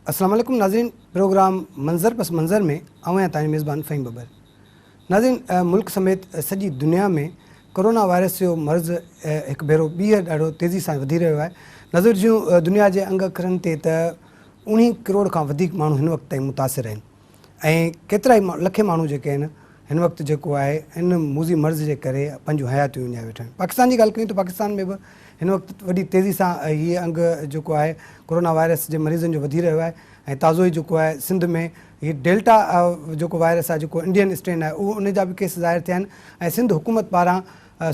السلام عليڪم ناظرين پروگرام منظر پس منظر ۾ آئون آهيان تنهنجو ميزبان فهيم ببر ناظرين ملڪ سميت سڄي دنيا ۾ ڪورونا وائرس جو مرض هڪ ڀيرو ٻيهر ڏاڍو تيزي سان وڌي رهيو آهي نظر جون دنيا جي انگ اکرن تي ته اوڻيهه ڪروڙ کان وڌيڪ ماڻهو هن وقت تائين متاثر آهن ۽ ڪيترائي لکين ماڻهو جيڪي آهن هن وقت جيڪو آهي ان موذي مرض جي ڪري پنهنجون حياتيون وڃائي ويٺا آهن. پاڪستان جي ڳالهه ڪيون ته پاڪستان ۾ به هن وقت وڏي تيزي سان هي انگ جيڪو آهي ڪورونا وائرس جي مريضن جو وڌي رهيو آهي ۽ تازو ئي جيڪو آهي سنڌ ۾ هي ڊيلٽا جيڪو وائرس آهي جيڪو انڊين اسٽرين آهي اهو ان جا به ڪيس ظاهر ٿيا آهن ۽ سنڌ حڪومت پاران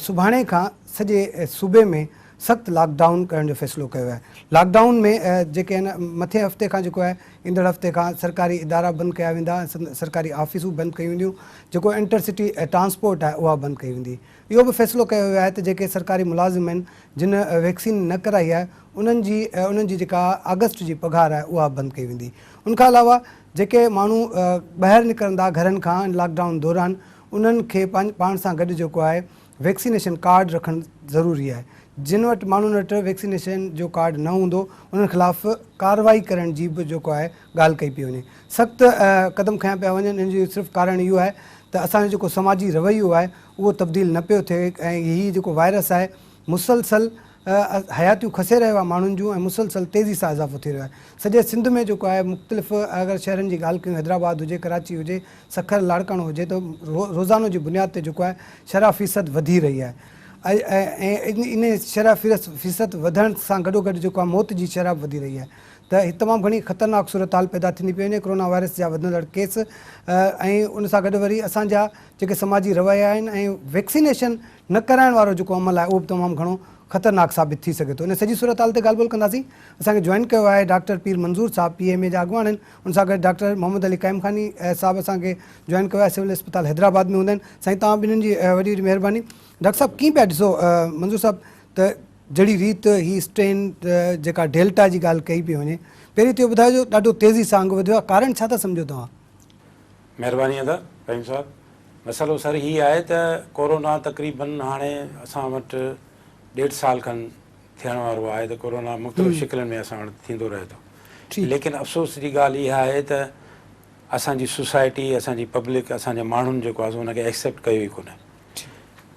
سڀاڻي کان سڄي صوبي ۾ سخت لاڪ ڊائون ڪرڻ جو فيصلو ڪيو آهي. لاڪ ڊائون ۾ جيڪي آهن مٿين هفتي کان جيڪو آهي ايندڙ هفتي کان سرڪاري ادارا بند ڪيا ويندا سرڪاري آفيسون بند ڪيون وينديون جيڪو انٽر سٽي ٽرانسپورٽ آهي اها بند ڪئي ويندي. اهو به فيصلو ڪيو ويو آهي ته جيڪي سرڪاري ملازم آهن جن ويڪسين نه ڪرائي آهي انهن جي انهن جي جيڪا آگسٽ جي پگهار آهي اها بند ڪئي ويندي. ان کان علاوه جيڪي ماڻهو ٻاهر نڪرندا گهرن کان لاڪ ڊائون دوران انهن کي پاڻ سان گڏ جيڪو آهي ويڪسينيشن ڪارڊ رکڻ ضروري آهي، جن وٽ ماڻهن وٽ ويڪسينيشن جو ڪارڊ نه هوندو انهن خلاف ڪارروائي ڪرڻ جي به جيڪو آهي ڳالهه ڪئي پئي وڃي، سخت قدم کنيا پيا وڃن ان جو صرف ڪارڻ اهو آهي ته اسان جو جيڪو سماجي رويو آهي اهو تبديل نه پيو ٿئي ۽ هي جيڪو وائرس آهي مسلسل حياتيون کسي رهيو آهي ماڻهن جون ۽ مسلسل تيزي سان اضافو ٿي رهيو آهي سڄي سنڌ ۾ جيڪو آهي مختلف اگر شهرن جي ڳالهه ڪيون حيدرآباد هجي ڪراچي هجي سکر لاڙڪاڻو هجي ته روزانو جي بنياد تي جيڪو آهي شرح فيصد وڌي رهي آهي ۽ ان شرح فيصد وڌڻ سان گڏوگڏ جيڪو آهي موت جي شرح به وڌي رهي آهي ته هي تمام گهڻي خطرناڪ صورتحال پيدا ٿيندي پئي وڃي ڪرونا وائرس جا وڌندڙ ڪيس ۽ ان سان گڏ وري اسان جا جيڪي سماجي رويا آهن ۽ ويڪسينيشن نه ڪرائڻ وارو جيڪو عمل آهي اهو به تمام گهڻو خطرناڪ ثابت ٿي سگهي ٿو ان سڄي صورتحال تي ڳالهه ٻولهه ڪنداسين اسان کي جوائن ڪيو آهي ڊاڪٽر پير منظور صاحب پي ايم اي جا اڳواڻ آهن ان سان گڏ ڊاڪٽر محمد علي قائم خاني صاحب اسان کي جوائن ڪيو آهي سول اسپتال حيدرآباد ۾ هوندا آهن سائين توهان ٻنهين جي وڏي وڏي مهرباني ڊاڪٽر صاحب ڪيئن پيا ڏسو منظور صاحب ته جهڙي ريت هي اسٽرين جيڪا ڊيلٽا جي ڳالهه ڪئي پئي وڃي پهرين ته اهو ٻڌايو جو ڏاڍو تيزي سان انگ وڌيو آهي ڪارڻ ڇا ٿا سمجهو توهان؟ مهرباني ادا فهيم صاحب مسئلو سر هي آهي ته ڪورونا تقريبن هاڻي اسان وٽ ڏيڍ سال کن ٿيڻ وارو آهي ته ڪورونا مختلف شڪلن ۾ اسان وٽ ٿيندو رهي ٿو ليڪن افسوس جي ڳالهه اها آهي ته اسان جي سوسائٽي اسان جي پبلڪ اسان جي ماڻهن جيڪو آهي سو ان کي ايڪسيپٽ ڪيو ئي ڪونهي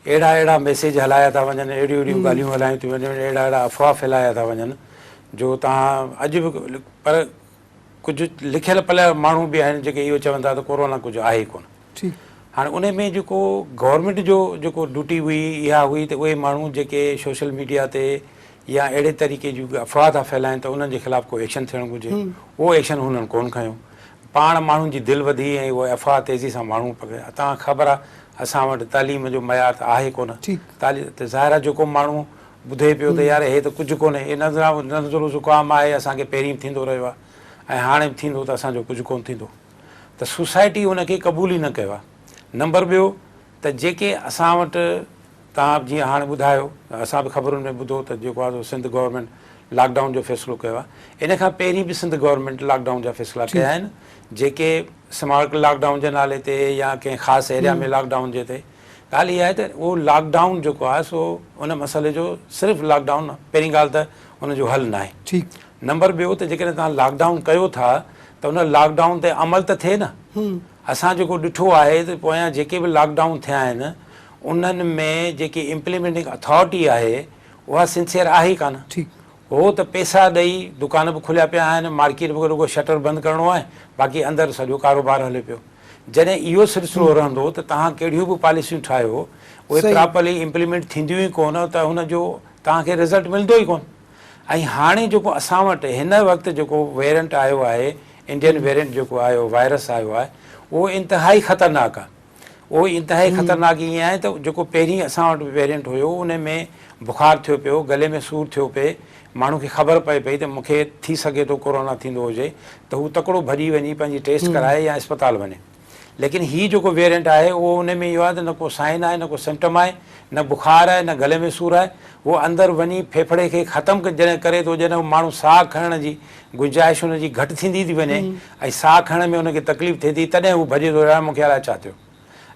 اهڙا اهڙا ميسيج هلايا ٿا وڃن اهڙيون اهڙيون ڳالهيون هلايون ٿيون وڃن اهڙا اهڙا افواهه ڦهلايا ٿا وڃن جو تان اڄ به پر ڪجهه لکيل پڙهيل ماڻهو به آهن جيڪي اهو چون ٿا ته ڪورونا ڪجهه آهي ئي ڪونه. هاڻي ان ۾ جيڪو گورنمينٽ جو جيڪو ڊيوٽي هئي اها هئي ته اهي ماڻهو جيڪي سوشل ميڊيا تي يا اهڙي طريقي جون افواهه ٿا ڦهلائن ته انهن جي خلاف ڪو ايڪشن ٿيڻ گهرجي اهو ايڪشن هنن ڪونه کنيو. پاڻ ماڻهن جي دل وڌي ۽ اهي افواهه تيزي سان ماڻهو پکڙيا. توهان کي خبر آهي اسان وٽ تعليم جو معيار ته آهي ڪونه ته ظاهر آهي جيڪو ماڻهو ٻڌي پيو ته يار هي ته ڪجهه ڪونهي، هي نزلو زڪام آهي، اسان کي پهرين به ٿيندو رهيو آهي ۽ هاڻي به ٿيندو ته اسان جو ڪجهه ڪونه ٿيندو ته سوسائٽي ان کي قبول ئي نه ڪيو آهي. نمبر ٻيو ته جيڪي اسان وٽ توهان به جيئن هاڻي ٻڌايو اسان به خبرن ۾ ٻڌو ته جيڪو آهي سو سنڌ گورنمينٽ لاڪ ڊائون جو فيصلو ڪيو آهي ان کان پهرين به سنڌ گورنمينٽ لاڪ ڊائون جا فيصلا ڪيا آهن جيڪي سمارٽ لاڪ ڊائون جي نالي تي يا ڪنهن خاص ايريا ۾ لاڪ ڊائون جي تي ڳالهه اها آهي ته اهو لاڪ ڊائون جيڪو آهي سو ان مسئلي جو صرف لاڪ ڊائون پهرين ڳالهه ته ان جو حل ناهي. ٺيڪ. نمبر ٻيو ته جيڪڏهن توهان لاڪ ڊائون ڪيو ٿا ته ان لاڪ ڊائون تي عمل ته ٿئي نه. اسان جيڪو ڏٺو آهي ته پويان جيڪي به لاڪ ڊائون ٿيا آهن انهن ۾ جيڪي امپليمينٽنگ اٿارٽي آهي اها سنسيئر آهي ئي ڪانه. ٺيڪ. هو ته پئسا ڏئي دڪان به کليا پيا آهن مارڪيٽ به رڳو شٽر بند ڪرڻو آهي باقي اندر سڄو ڪاروبار هلي پيو. جڏهن اهو سلسلو رهندو ته توهان ڪهڙيون به پاليسيون ٺاهيو اهي پراپرلي امپليمينٽ ٿينديون ئي ڪونه ته ان جو توهان کي رزلٽ ملندو ئي ڪونه ۽ هاڻي جيڪو اسان وٽ هن وقت جيڪو ويرينٽ آيو آهي انڊين ويرينٽ جيڪو آيو وائرس آيو آهي اهو انتهائي خطرناڪ آهي اهو انتهائي خطرناڪ ائين آهي ته جيڪو پهرين اسان وٽ ويرينٽ هيو ان ۾ بخار ٿيو پيو گلي ۾ سور ٿيو پئي ماڻهو کي خبر پئي پئي ته مون کي ٿي سگهي ٿو ڪورونا ٿيندو هجي ته هو تڪڙو ڀڄي وڃي پنهنجي ٽيسٽ ڪرائي يا اسپتال وڃي ليڪن هي جيڪو ويرينٽ آهي اهو ان ۾ اهو آهي ته نه ڪو سائن آهي نه ڪو سمپٽم آهي نه بخار آهي نه گلي ۾ سور آهي اهو اندر وڃي ڦيڦڙي کي ختم جڏهن ڪري ٿو جڏهن ماڻهو ساهه کڻڻ جي گنجائش ان جي گهٽ ٿيندي ٿي وڃي ۽ ساهه کڻڻ ۾ ان کي تڪليف ٿئي ٿي تڏهن هو ڀڄي ٿو يار مون کي الائي ڇا ٿيو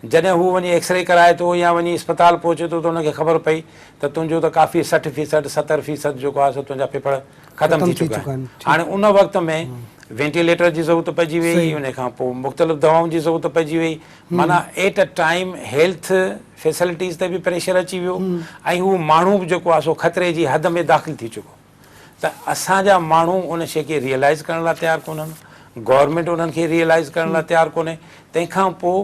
جڏهن هو وڃي ايڪسري ڪرائي ٿو يا وڃي اسپتال پهچي ٿو ته ان کي خبر پئي ته تنهنجو ته ڪافي 60 فيصد 70 فيصد جيڪو آهي سو تنهنجا ڦڦڙ ختم ٿي چڪا آهن. هاڻي ان وقت ۾ وينٽيليٽر جي ضرورت پئجي وئي ان کان پوء مختلف دوائن جي ضرورت پئجي وئي معنيٰ at a time health facilities تي به پريشر اچي ويو ۽ هو ماڻهو به جيڪو آهي سو خطري جي حد ۾ داخل ٿي چڪو ته اسان جا ماڻهو ان شيء کي ريئلائز ڪرڻ لاء تيار ڪونهن گورنمينٽ انهن کي ريئلائز ڪرڻ لاء تيار ڪونهي تنهن کان پوء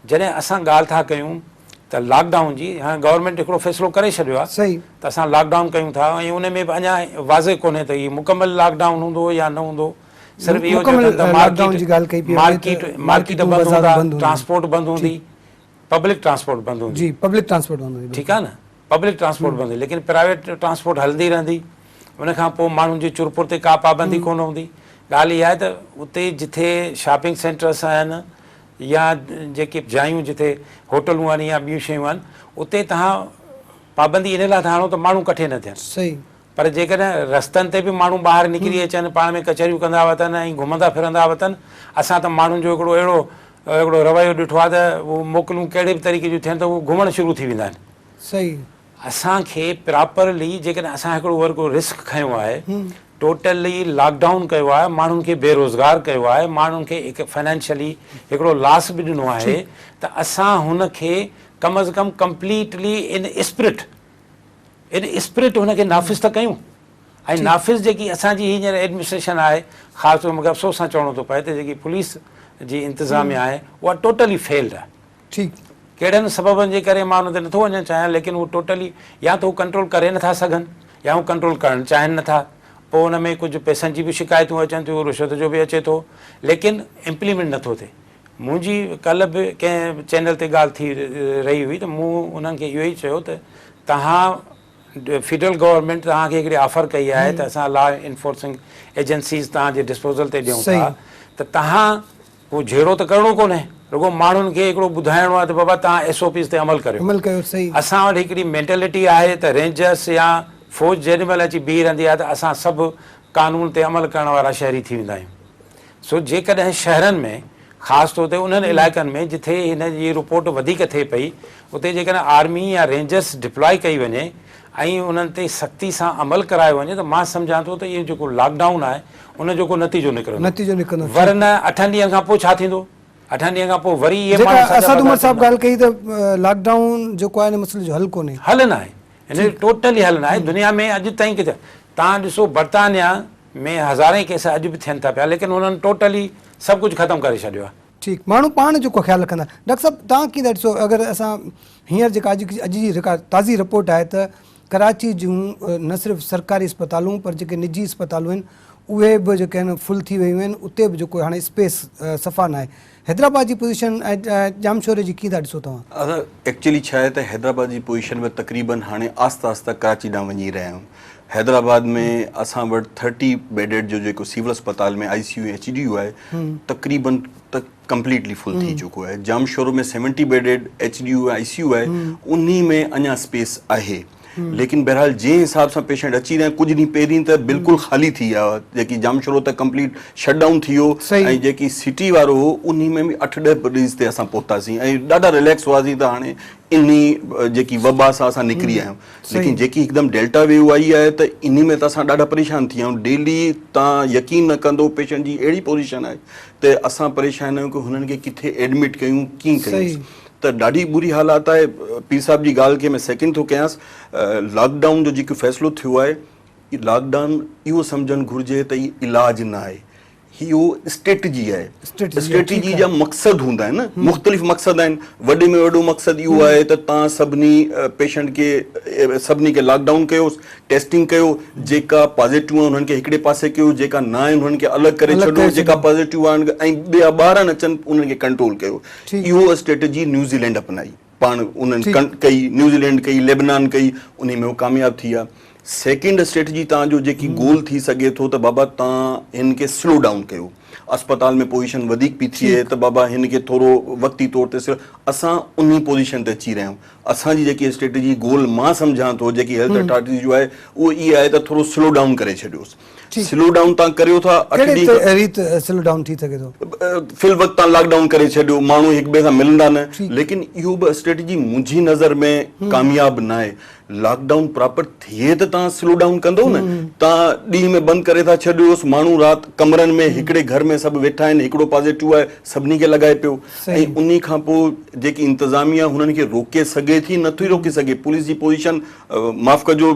جڏهن اسان ڳالهه ٿا ڪيون ته لاڪ ڊائون جي هاڻي گورنمينٽ هڪڙو فيصلو ڪري ڇڏيو آهي ته اسان لاڪ ڊائون ڪيون ٿا ۽ ان ۾ به اڃا واضح ڪونهي ته هي مڪمل لاڪ ڊائون هوندو يا نه هوندو صرف اهو چون ٿا ته مارڪيٽ مارڪيٽ مارڪيٽ بند هوندا ٽرانسپورٽ بند هوندي پبلڪ ٽرانسپورٽ بند هوندي جي پبلڪ ٽرانسپورٽ بند هوندي ٺيڪ آهي نه پبلڪ ٽرانسپورٽ بند هوندي ليڪن پرائيويٽ ٽرانسپورٽ هلندي رهندي ان کان پوء ماڻهن جي چرپر تي ڪا پابندي ڪونه هوندي ڳالهه اها آهي ته اتي جٿي شاپنگ سينٽرس آهن يا جيڪي جايون جتي هوٽلون آهن يا ٻيون شيون آهن اتي توهان پابندي ان لاء ٿا هڻو ته ماڻهو ڪٺي نه ٿين. صحيح. پر جيڪڏهن رستن تي به ماڻهو ٻاهر نڪري اچن پاڻ ۾ ڪچهريون ڪندا وتن ۽ گهمندا ڦرندا وتن اسان ته ماڻهن جو هڪڙو اهڙو هڪڙو رويو ڏٺو آهي ته هو موڪلون ڪهڙي به طريقي جون ٿين ته هو گهمڻ شروع ٿي ويندا آهن. صحيح. اسان کي پراپرلي جيڪڏهن اسان هڪڙو ورڪو رسڪ کنيو آهي ٽوٽلي لاڪ ڊائون ڪيو آهي ماڻهن کي بي روزگار ڪيو آهي ماڻهن کي هڪ فنانشلي هڪڙو لاس به ڏنو آهي ته اسان هن کي ڪم از ڪم ڪمپليٽلي ان اسپرٽ ان اسپرٽ هن کي نافذ ته ڪيون ۽ نافذ جيڪي اسان جي هينئر ايڊمنسٽريشن آهي خاص طور مونکي افسوس سان چوڻو ٿو پئي ته جيڪي پوليس جي انتظاميا آهي اها ٽوٽلي فيلڊ آهي ٺيڪ. ڪهڙن سببن جي ڪري مان ان تي نٿو وڃڻ چاهيان ليڪن هو ٽوٽلي يا ته هو ڪنٽرول ڪري نٿا سگهن يا هو ڪنٽرول ڪرڻ چاهين نٿا پوء ان ۾ ڪجهه پئسن جي به شڪايتون اچن ٿيون رشوت جو به اچي ٿو ليڪن امپليمينٽ نٿو ٿئي منهنجي ڪلهه به ڪنهن چينل تي ڳالهه ٿي رهي هئي ته مون انهن کي اهو ئي چيو ته توهان فيڊرل گورنمينٽ توهان کي هڪڙي آفر ڪئي آهي ته اسان لا انفورسنگ ايجنسيز توهان جي ڊسپوزل تي ڏيون ٿا ته توهان ڪو جهيڙو ته ڪرڻو ڪونهي، رڳو ماڻهن کي هڪڙو ٻڌائڻو آهي ته بابا توهان ايس او پيز تي عمل ڪريو. عمل ڪيو صحيح. اسان وٽ هڪڙي مينٽلٽي آهي ته رينجرس يا فوج جيڏي مهل اچي بيهي رهندي آهي ته اسان سڀ قانون تي عمل ڪرڻ وارا شهري ٿي ويندا آهيون. سو جيڪڏهن شهرن ۾ خاص طور تي انهن علائقن ۾ جٿي هن جي رپورٽ وڌيڪ ٿئي پئي اتي جيڪڏهن آرمي يا رينجرس ڊپلائي ڪئي وڃي ۽ انهن تي سختي سان عمل ڪرايو وڃي ته مان سمجهان ٿو ته اهو جيڪو لاڪ ڊائون آهي ان جو ڪو نتيجو نڪرندو. نتيجو نڪرندو ٺيڪ. ورنه اٺن ڏينهن کان پوء ڇا ٿيندو؟ اٺن ڏينهن کان پوء وري اهي جيڪا ماڻهو سڄا اسد عمر بازار صاحب ٿيندا. ڳالهه ڪئي ته لاڪ ڊائون جيڪو آهي ان مسئلي جو حل ڪونهي. حل ناهي. هن جو ٽوٽلي حل ناهي. دنيا ۾ اڄ تائين ڪٿي توهان ڏسو برطانيا ۾ هزارين ڪيس اڄ به ٿين ٿا پيا ليڪن انهن ٽوٽلي سڀ ڪجهه ختم ڪري ڇڏيو آهي. ٺيڪ ماڻهو پاڻ جيڪو خيال رکندا. ڊاڪٽر صاحب توهان ڪيئن ٿا ڏسو اگر اسان هينئر جيڪا اڄ اڄ جي جيڪا تازي رپورٽ آهي ته ڪراچي جون نه صرف سرڪاري اسپتالون پر جيڪي نجي اسپتالون آهن اهي به جيڪي آهن فل ٿي ويون آهن اتي به جيڪو هاڻي اسپيس صفا ناهي حيدرآباد جي پوزيشن ۽ ڄامشوري جي ڪيئن ٿا ڏسو توهان؟ ادا ايڪچوئلي ڇا آهي ته حيدرآباد جي پوزيشن به تقريبن هاڻي آهستي آهستي ڪراچي ڏانهن وڃي رهيا آهيون حيدرآباد ۾ اسان وٽ ٿرٽي بيڊيڊ جو جيڪو سول اسپتال ۾ I C U ۽ H D U آهي تقريبن ڪمپليٽلي فل ٿي چڪو آهي Jamshoro ۾ seventy bedded H D U ۽ I C U آهي انهي ۾ اڃا اسپيس آهي ليڪن بهرحال جنهن حساب سان پيشنٽ اچي رهيا آهن ڪجهه ڏينهن پهرين ته بلڪل خالي ٿي ويا هئا جيڪي ڄامشورو ته ڪمپليٽ شٽ ڊائون ٿي ويو ۽ جيڪي سٽي وارو هو انهي ۾ به اٺ ڏهه مريض تي اسان پهتاسين ۽ ڏاڍا رليڪس هئاسين ته هاڻي انهي جيڪي وبا سان اسان نڪري آيا آهيون ليڪن جيڪي هڪدم ڊيلٽا ويو آئي آهي ته انهي ۾ ته اسان ڏاڍا پريشان ٿي ويا آهيون ڊيلي تان يقين نه ڪندو پيشنٽ جي اهڙي پوزيشن آهي ته اسان پريشان آهيون ڪه هنن کي ڪٿي ايڊمٽ ڪيون ڪيئن ڪيون ته ڏاڍي بري حالات آهي پير صاحب جي ڳالهه کي ۾ سيڪنڊ ٿو ڪيانس لاڪ ڊائون جو جيڪو فيصلو ٿيو آهي لاڪ ڊائون اهو سمجهڻ گهرجي ته هي علاج نه آهي هي اهو اسٽريٽجي آهي اسٽريٽجي جا مقصد هوندا آهن نه مختلف مقصد آهن وڏي ۾ وڏو مقصد اهو آهي ته تان سڀني پيشنٽ کي سڀني کي لاڪ ڊائون ڪيو ٽيسٽنگ ڪيو جيڪا پازيٽو آهن انهن کي هڪڙي پاسي ڪيو جيڪا نه آهن انهن کي الڳ ڪري ڇڏو جيڪا پازيٽو آهن ۽ ٻيا ٻاهران اچن انهن کي ڪنٽرول ڪيو اهو اسٽريٽجي نيوزيلينڊ اپنائي پاڻ انهن ڪئي نيوزيلينڊ ڪئي ليبنان ڪئي انهي ۾ هو ڪامياب ٿي ويا سيڪنڊ اسٽريٽجي تان جو جيڪي گول ٿي سگهي ٿو ته بابا تان هن کي سلو ڊائون ڪيو اسپتال ۾ پوزيشن وڌيڪ پي ٿئي ته بابا هن کي ٿورو وقتي طور تي اسان انهي پوزيشن تي اچي رهيا آهيون اسان جي جيڪي اسٽريٽجي گول مان سمجهان ٿو جيڪي هيلٿ اٿارٽيز جو آهي اهو اهي آهي ته ٿورو سلو ڊائون ڪري ڇڏيوس سلو ڊائون تان ڪريو ٿا اٺ ڪهڙي ڏينهن ريت سلو ڊائون ٿي سگهي ٿو؟ في الوقت تان لاڪ ڊائون ڪري ڇڏيو ماڻهو هڪ ٻئي سان ملندا نه ليڪن اهو به اسٽريٽجي منهنجي نظر ۾ ڪامياب ناهي لاڪ ڊائون پراپر ٿئي ته تان سلو ڊائون ڪندو نه تان ڏينهن ۾ بند ڪري ٿا ڇڏيوس ماڻهو رات ڪمرن ۾ هڪڙي گهر گهر ۾ سڀ ويٺا آهن هڪڙو پازيٽو آهي سڀني کي لڳائي پيو ۽ انهي کان پوء جيڪي انتظاميا هنن کي روڪي سگهي ٿي نٿي روڪي سگهي پوليس جي پوزيشن معاف ڪجو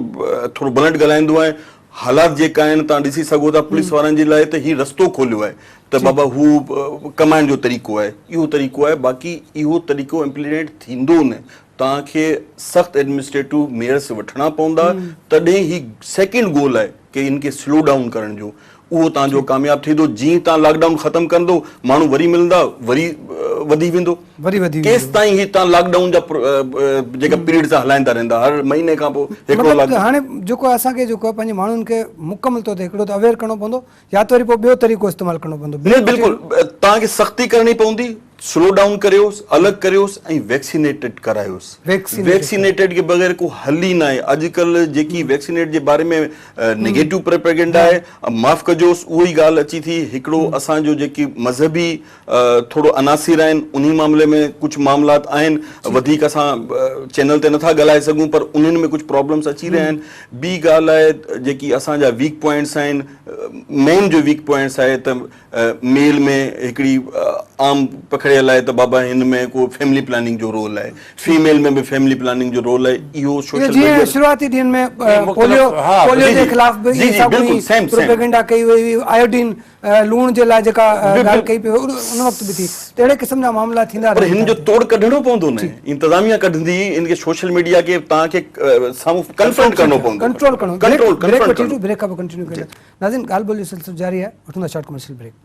ٿورو بلنٽ ڳالهائيندو آهيان حالات جيڪا آهن توهان ڏسي سگهو ٿا پوليس وارن جي لاء ته هي رستو کوليو آهي ته بابا هو ڪمائڻ جو طريقو آهي اهو طريقو آهي باقي اهو طريقو امپليمينٽ ٿيندو نه توهان کي سخت ايڊمنسٽريٽو ميئرس وٺڻا پوندا تڏهن هي سيڪنڊ گول آهي ڪي ان کي سلو ڊائون ڪرڻ جو اهو توهان جو ڪامياب ٿيندو جيئن توهان لاڪ ڊائون ختم ڪندو ماڻهو وري ملندا وري وڌي ويندو وري وڌي ويندو ڪيستائين هي توهان لاڪ ڊائون جا جيڪا پيريڊز هلائيندا رهندا هر مهيني کان پوء هڪڙو مطلب ته هاڻي جيڪو اسان کي جيڪو پنهنجي ماڻهن کي مڪمل طور تي هڪڙو ته اويئر ڪرڻو پوندو يا ته وري پوء ٻيو طريقو استعمال ڪرڻو پوندو. نه بلڪل توهان کي سختي ڪرڻي پوندي سلو ڊائون ڪريوس الڳ ڪريوس ۽ ويڪسينيٽيڊ ڪرايوس ويڪسينيٽيڊ کي بغير ڪو حل ئي ناهي اڄڪلهه جيڪي ويڪسينيٽ جي باري ۾ نيگيٽو پروپيگنڊا آهي معاف ڪجوس اهو ئي ڳالهه اچي ٿي هڪڙو اسان جو جيڪي مذهبي ٿورو عناصر آهن انهي معاملي ۾ ڪجهه معاملات آهن وڌيڪ اسان چينل تي نٿا ڳالهائي سگهون پر انهن ۾ ڪجهه پرابلمس اچي رهيا آهن ٻي ڳالهه آهي جيڪي اسان جا ويڪ پوائنٽس آهن مين جو ويڪ پوائنٽس آهي ته ميل ۾ هڪڙي عام پکڙيل آهي ته بابا هن ۾ ڪو فيملي پلاننگ جو رول آهي فيميل ۾ به فيملي پلاننگ جو رول آهي اهو سوشل جيئن شروعاتي ڏينهن ۾ پوليو پوليو جي خلاف به اهي ساڳيون پروپيگنڊا ڪئي وئي هئي آيوڊين لوڻ جي لاء جيڪا ڳالهه ڪئي پئي وئي ان وقت به ٿي ته اهڙي قسم جا معاملا ٿيندا پر هن جو توڙ ڪڍڻو پوندو نه انتظاميا ڪڍندي ان کي سوشل ميڊيا کي توهان کي سامهون ڪنفرنٽ ڪرڻو پوندو ڪنٽرول ڪرڻو ڪنٽرول بريڪ وٺي وٺون بريڪ کان پوء ڪنٽينيو ڪندا ناظرين ڳالهه ٻولهه جو سلسلو جاري آهي وٺون ٿا short commercial break.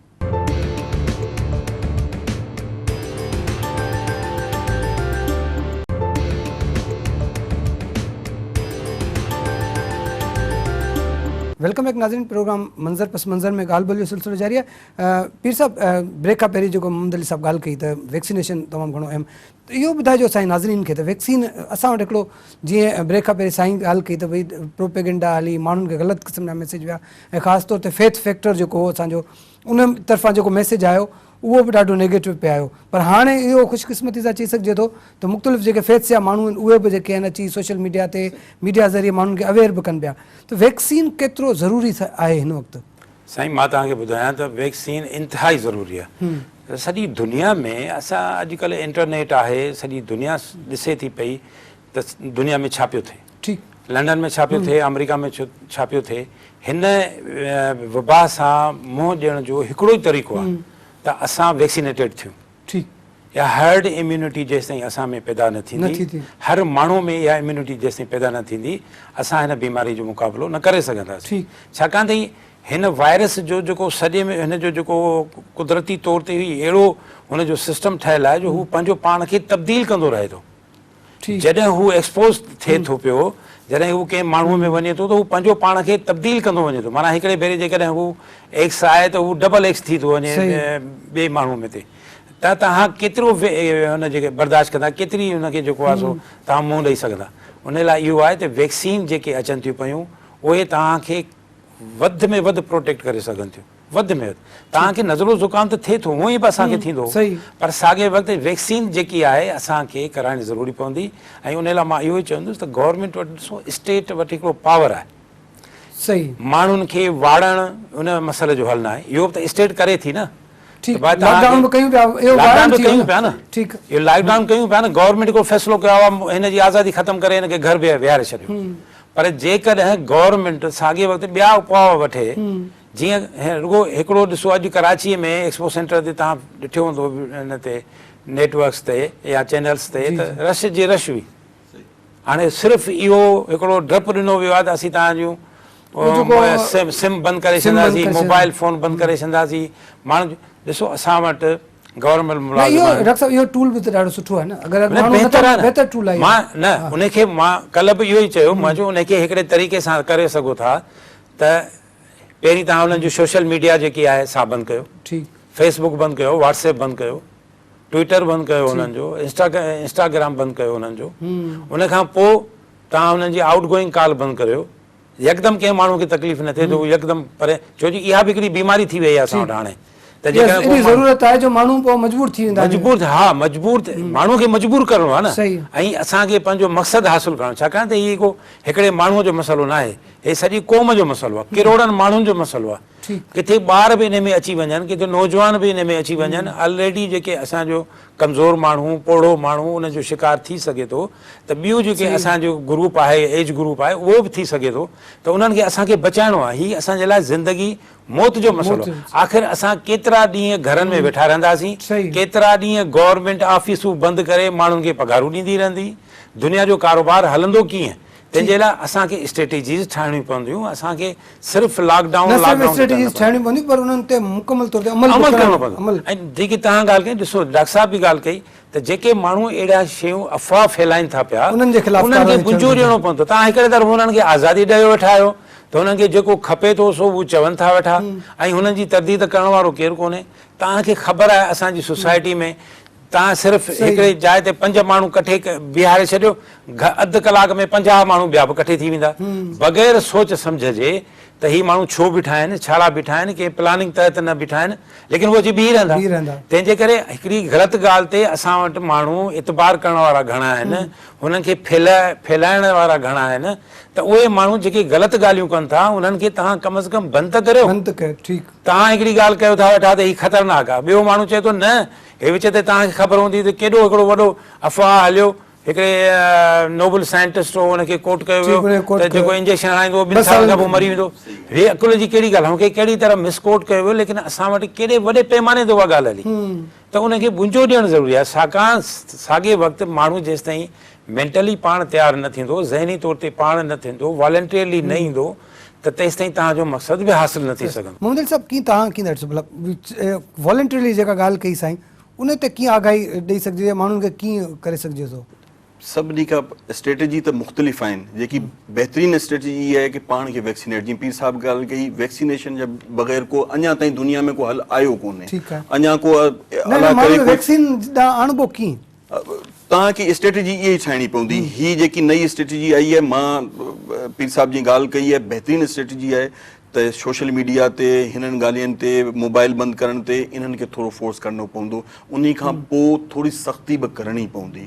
Welcome back ناظرين پروگرام منظر پس منظر ۾ ڳالهه ٻولهه جو سلسلو جاري آهي پير صاحب بريڪ کان پهرين جيڪو محمد علي صاحب ڳالهه ڪئي ته ويڪسينيشن تمام گهڻو اهم ته اهو ٻڌائجو سائين ناظرين کي ته ويڪسين اسان وٽ هڪڙو جيئن بريڪ کان پهرين سائين ڳالهه ڪئي ته ڀئي پروپيگنڊا هلي ماڻهن کي غلط قسم جا ميسيج ويا ۽ خاص طور تي فيٿ فيڪٽر جيڪو هو اسان جو ان طرفان جيڪو ميسيج آيو اهو به ڏاڍو نيگيٽو پئي آيو پر هاڻي اهو خوش قسمتي سان چئي سگهجي ٿو ته مختلف جيڪي فيٿس جا ماڻهو آهن اهي به جيڪي آهن اچي سوشل ميڊيا تي ميڊيا ذريعي ماڻهن کي اويئر به ڪن پيا ته ويڪسين ڪيترو ضروري آهي هن وقت؟ سائين مان توهان کي ٻڌايان ته ويڪسين انتهائي ضروري آهي سڄي دنيا ۾ اسان اڄڪلهه انٽرنيٽ آهي سڄي دنيا ڏسي ٿي پئي ته دنيا ۾ ڇا پيو ٿئي ٺيڪ لنڊن ۾ ڇا پيو ٿئي آمريڪا ۾ ڇا پيو ٿئي هن وبا سان منهن ڏيڻ جو هڪڙو ئي طريقو آهي ته اسان ويڪسينيٽيڊ ٿيون ٺيڪ يا هرڊ اميونٽي جيستائين اسان ۾ پيدا نه ٿيندي هر ماڻهو ۾ اها اميونٽي جيستائين پيدا نه ٿيندي اسان هن بيماري جو مقابلو نه ڪري سگهنداسين ڇاڪاڻ ته هن وائرس جو جيڪو سڄي ۾ هن جو جيڪو قدرتي طور تي هي اهڙو هن جو سسٽم ٺهيل آهي جو هو پنهنجو پاڻ کي تبديل ڪندو رهي ٿو جڏهن هو ايڪسپوز ٿئي ٿو پيو، جڏهن هو ڪنهن ماڻهوء ۾ وڃي ٿو ته هو پنهنجو پاڻ کي تبديل ڪندو وڃي ٿو. معنيٰ هڪڙي ڀيري جيڪڏهن هو ايڪس آهي ته هو ڊبل ايڪس ٿي ٿو وڃي ٻئي ماڻهوء ۾ تي ته توهان ڪيترو ان جي برداشت ڪندا، ڪيتري ان کي جيڪو آهي سو توهان منهن ڏئي سگهندا. ان لاء اهو آهي ته ويڪسين جيڪي اچن ٿيون پيون اهي توهان کي وڌ ۾ وڌ پروٽيڪٽ ڪري سگهن ٿيون. وڌ ۾ وڌ توهان کي نزلو زڪام ته ٿئي ٿو هونئن به اسان کي ٿيندو هو پر ساڳئي وقت ويڪسين جيڪي آهي اسان کي ڪرائڻ ضروري پوندي ۽ ان لاء مان اهو ئي چوندس ته گورنمينٽ وٽ ڏسو اسٽيٽ وٽ هڪڙو پاور آهي ماڻهن کي واڙڻ ان مسئلي جو حل ناهي اهو به ته اسٽيٽ ڪري ٿي نه لاڪ ڊائون به ڪيون پيا اهو لاڪ ڊائون به ڪيون پيا نه اهو لاڪ ڊائون ڪيون پيا نه گورنمينٽ هڪڙو فيصلو ڪيو آهي هن جي آزادي ختم ڪري هن کي گهر ويهاري ڇڏيو پر جيڪڏهن گورنمينٽ ساڳئي وقت ٻيا اپاء وٺي جيئن رڳو هڪڙو ڏسو اڄ ڪراچيء ۾ ايڪسپو سينٽر تي توهان ڏٺو هوندو ان تي نيٽ ورڪس تي يا چينلز تي ته رش جي رش هئي هاڻي صرف اهو هڪڙو ڊپ ڏنو ويو آهي ته اسين توهان جون سم بند ڪري ڇڏنداسين موبائل فون بند ڪري ڇڏنداسين ماڻهن ڏسو اسان وٽ گورنمينٽ ملازم اهو ڊاڪٽر صاحب اهو ٽول به ته ڏاڍو سٺو آهي نه اگر ماڻهو بهتر ٽول آهي مان نه ان کي مان ڪلهه به اهو ئي چيو مان چيو ان کي هڪڙي طريقي سان ڪري سگهو ٿا ته پهرين توهان انهن جون سوشل ميڊيا جيڪي آهي سا بند ڪيو ٺيڪ فيس بڪ بند ڪيو واٽس ايپ بند ڪيو ٽوئٽر بند ڪيو انهن جو انسٽاگرام بند ڪيو انهن جو ان کان پوء توهان انهن جي آئوٽ گوئنگ ڪال بند ڪريو يڪدم ڪنهن ماڻهو کي تڪليف نه ٿئي جو يڪدم پري ڇو جو اها به هڪڙي بيماري ٿي وئي آهي اسان وٽ هاڻي ته جيڪڏهن ڪو ضرورت آهي جو ماڻهو پوء مجبور ٿي ويندا مجبور ها مجبور ماڻهو کي مجبور ڪرڻو آهي نه ۽ اسان کي پنهنجو مقصد حاصل ڪرڻو ڇاڪاڻ ته هي ڪو هڪڙي ماڻهو جو مسئلو نه آهي هي سڄي قوم جو مسئلو آهي، ڪروڙن ماڻهن جو مسئلو آهي. ڪٿي ٻار به ان ۾ اچي وڃن، ڪٿي نوجوان به ان ۾ اچي وڃن، الريڊي جيڪي اسان جو ڪمزور ماڻهو، پوڙهو ماڻهو ان جو شڪار ٿي سگهي ٿو ته ٻيو جيڪي اسان جو گروپ آهي، ايج گروپ آهي، اهو به ٿي سگهي ٿو ته انهن کي اسان کي بچائڻو آهي. هي اسان جي لاء زندگي موت جو مسئلو آهي. آخر اسان ڪيترا ڏينهن گهرن ۾ ويٺا رهنداسين، ڪيترا ڏينهن گورنمينٽ آفيسون بند ڪري ماڻهن کي پگهارون ڏيندي رهندي، دنيا جو ڪاروبار هلندو ڪيئن؟ تنهن جي لاء اسان کي اسٽريٽجيز ٺاهڻيون پونديون، اسان کي صرف لاڪ ڊائون نه لاڪ صرف ڊائون اسٽريٽجيز ٺاهڻيون پونديون پر انهن تي مڪمل طور تي عمل عمل ڪرڻو پوندو. ۽ جيڪي توهان ڳالهه ڪئي، ڏسو ڊاڪٽر صاحب به ڳالهه ڪئي ته جيڪي ماڻهو اهڙا شيون افواهه ڦهلائين ٿا پيا انهن جي خلاف انهن کي ڪارروائي ٿيڻ ٻنجو گهرجي. ڏيڻو پوندو. توهان هڪڙي طرف انهن کي آزادي ڏيو ويٺا آهيو ته انهن کي جيڪو کپي ٿو سو هو چون ٿا ويٺا ۽ هنن جي ترديد ڪرڻ وارو ڪير ڪونهي. توهان کي خبر آهي اسان جي سوسائٽي ۾ توهان صرف هڪڙي جاء تي پنج ماڻهو ڪٺي بيهاري ڇڏيو، اڌ ڪلاڪ ۾ 50 ماڻهو ٻيا به ڪٺي ٿي ويندا، بغير سوچ سمجهه جي ته هي ماڻهو ڇو بيٺا آهن، ڇا لاء بيٺا آهن، ڪنهن پلاننگ تحت نه بيٺا آهن، ليڪن هو اچي بيهي رهندا. تنهن جي ڪري هڪڙي غلط ڳالهه تي اسان وٽ ماڻهو اعتبار ڪرڻ وارا گهڻا آهن، هنن کي ڦهلائڻ وارا گهڻا آهن ته اهي ماڻهو جيڪي غلط ڳالهيون ڪن ٿا انهن کي توهان ڪم از ڪم بند ته ڪريو. بند ته ڪيو، ٺيڪ. توهان هڪڙي ڳالهه ڪيو ٿا ويٺا ته هي خطرناڪ آهي، ٻيو ماڻهو چئي ٿو نه هي وچ تي توهان کي خبر هوندي ته ڪيڏو هڪڙو وڏو افواهه هليو، هڪڙي نوبل سائنٽسٽ هو ان کي ڪوٽ ڪيو ويو ته جيڪو انجيڪشن هڻائيندو اهو ٻن سالن کان پوء مري ويندو. هي عقل جي ڪهڙي ڳالهه آهي، هن کي ڪهڙي طرح مس ڪوٽ ڪيو ويو، ليڪن اسان وٽ ڪيڏي وڏي پيماني تي اها ڳالهه هلي ته ان کي ٻنجو ڏيڻ ضروري آهي. ڇاڪاڻ ساڳئي وقت ماڻهو جيستائين مينٽلي پاڻ تيار نه ٿيندو، ذهني طور تي پاڻ نه ٿيندو، والنٽيئرلي نه ايندو ته تيستائين توهان جو مقصد به حاصل نه ٿي سگهندو. محمد علي صاحب ڪيئن توهان ڪيئن ٿا ڏسو ڀلا والنٽريلي جيڪا ڳالهه ڪئي سائين ان تي ڪيئن آگاهي ڏئي سگهجي يا ماڻهن کي ڪيئن ڪري سگهجي ٿو؟ سڀني کان اسٽريٽجي ته مختلف آهن جيڪي بهترين اسٽريٽجي اها آهي ڪي پاڻ کي ويڪسينيٽ جيئن پير صاحب ڳالهه ڪئي ويڪسينيشن جي بغير ڪو اڃا تائين دنيا ۾ ڪو حل آيو ڪونهي اڃا ڪو الله ڪري ڪو ويڪسين ڏانهن آڻبو ڪيئن؟ توهان کي اسٽريٽجي اها ئي ٺاهڻي پوندي. هي جيڪي نئين اسٽريٽجي آئي آهي، مان پير صاحب جيئن ڳالهه ڪئي آهي، بهترين اسٽريٽجي آهي ته سوشل ميڊيا تي هنن ڳالهين تي موبائل بند ڪرڻ تي انهن کي ٿورو فورس ڪرڻو پوندو، انهي کان پوء ٿوري سختي به ڪرڻي پوندي.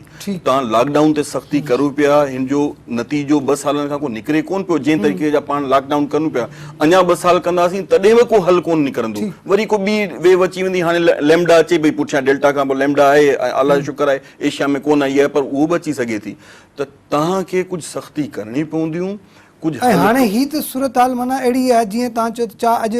توهان لاڪ ڊائون تي سختي ڪريو پيا، هن جو نتيجو ٻه سالن کان ڪو نڪري ڪونه پيو، جنهن طريقي جا پاڻ لاڪ ڊائون ڪريون پيا، اڃا ٻه سال ڪنداسين تڏهن به ڪو حل ڪونه نڪرندو، وري ڪو ٻي ويو اچي ويندي، هاڻي ليمڊا اچي پئي پٺيان ڊيلٽا کان پوء ليمڊا آهي ۽ الله جو شڪر آهي ايشيا ۾ ڪونه آئي آهي پر اهو به اچي سگهي ٿي ته توهان کي ڪجهه سختي ڪرڻي پونديون ڪجهه ۽ حل هاڻي هي ته صورتحال معنيٰ اهڙي آهي جيئن توهان چيو ته چا اڄ